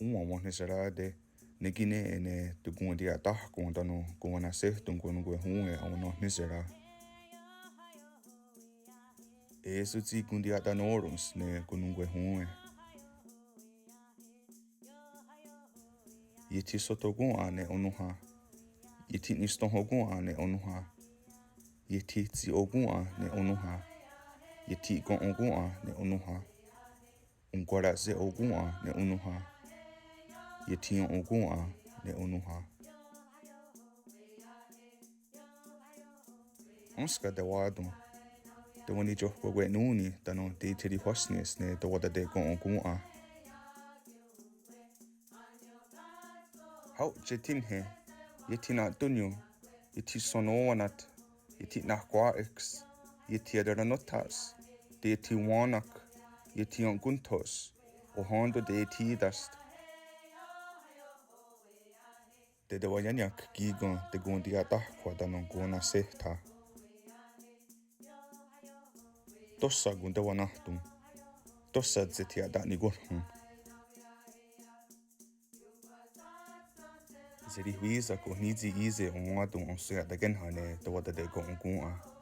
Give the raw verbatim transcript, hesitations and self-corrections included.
Òn:wa wenhniserá:te, ne kí:ken ne tokontiia'táhkhwa tánon konwana'shéhton konnonkwehón:we awenhniserá:te. É:so tsi kontiia'tanó:rons ne konnonkwehón:we. Iethihsothokòn:'a ne onónha. Iethi'nisténhokòn:'a ne onónha. Iethi'tsi'okòn:'a ne onónha. Iethi'ken'okòn:'a ne onónha. Onkwara'se'okòn:'a ne onónha. Iethiien'okòn:'a ne onónha. Énska tewá:ton. Tewanitshohkwakwenón:ni tánon teitherihwáhsnie's ne tewatate'ken'okòn:'a. Hao' iethién:he, iethi'na'tónnion, iethihsonó:wanat, iethi'nahkwà:'eks, iethiiaterennótha's, teiethihwà:nen'k, iethiien'kónthos, ohén:ton teiethì:ta's. Tetewaién:niak kí:ken tekontiia'táhkhwa tánon konwana'shéhtha. Tóhsa kontewanáhton. Tóhsa tsi thia'ta'nikónhrhon. Serihwí:sak oh ní:tsi í:se enwá:ton enhsóia'takéhnha ne tewatate'ken'okòn:'a.